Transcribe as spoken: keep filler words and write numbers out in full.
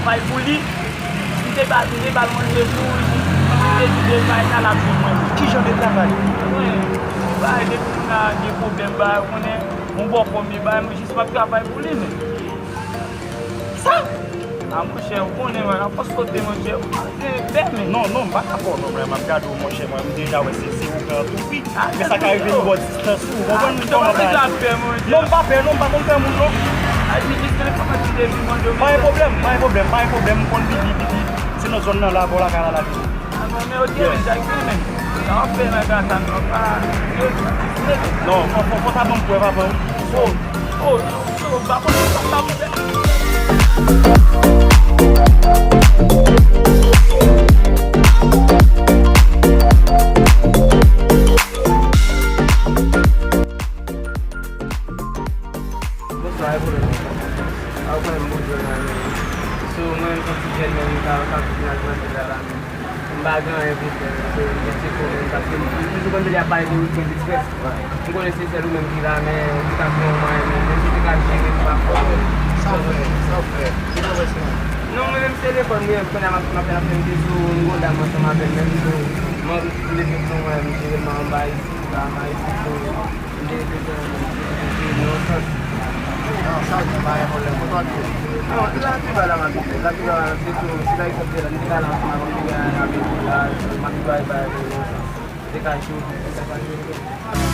Travay pou li. M te ba, m te ba l manje pou li. M te di de travay sa l ap jwenn mwen. Ki jan de travay? Mwen, m pa depi moun nan gen pwoblèm, ba, ou konnen, yon bò kòm li, ba, mwen jis m ap travay pou li, men. Sa? A, monchè, ou konnen, mwen, nan fòs kote, monchè, ou pa gen pè, men. Non, non, m pa dakò, non, mwen, m ap gade w, monchè, mwen, m deja wè se, se ou k nan tou wi. Men sa ka rive yon bò distans wi, ou konprann kòman bagay. Non, m pa pè, non, m pa konn pè moun, non. Pa gen pwoblèm, pa gen pwoblèm, pa gen pwoblèm, m konn viv, viv, viv. Se nan zòn nan la, bò lakay la, la viv. Non, fò, fò, fò ta ban m pwèv avan wi. Oh, oh, oh, m pa konn sa m ta fè. Bonswa, e pwoblèm. A, ou konnen m bon jwè nan men. So, mwen menm, se yon ti jèn menm, m ka, m ka vin al manje la, la, men m pa gen anyen pou fè, so, m te tcheke w menm, paske m, m toujou konn tande y ap pale de Weekend Express. M konnen se sèl ou menm ki la, men ou te ka fè yon mwayen, men, menm si w te ka jere, m pa kwè. Sa w fè? Sa w fè? Ki mwen wè se mwen. Non, mwen menm, se lekòl, mwen, kounye a, m ap, m ap fè, m ap fè, m te sou yon dam ansanm avè l menm, so, mwen, m leve pou mwen, m jere m anba isit, anba isit, so, m te rete sèl mwen, m te rete nan yon sans. Non, sa w di pa gen pwoblèm, kote w abite? Non, la Kiba la m abite, la Kiba, m te sou, si pa egzanp, m te la, m te ka la ansanm avè m, m te ka la nan Bèlè la, m ap travay, bay, m te ka jere, m te ka jere.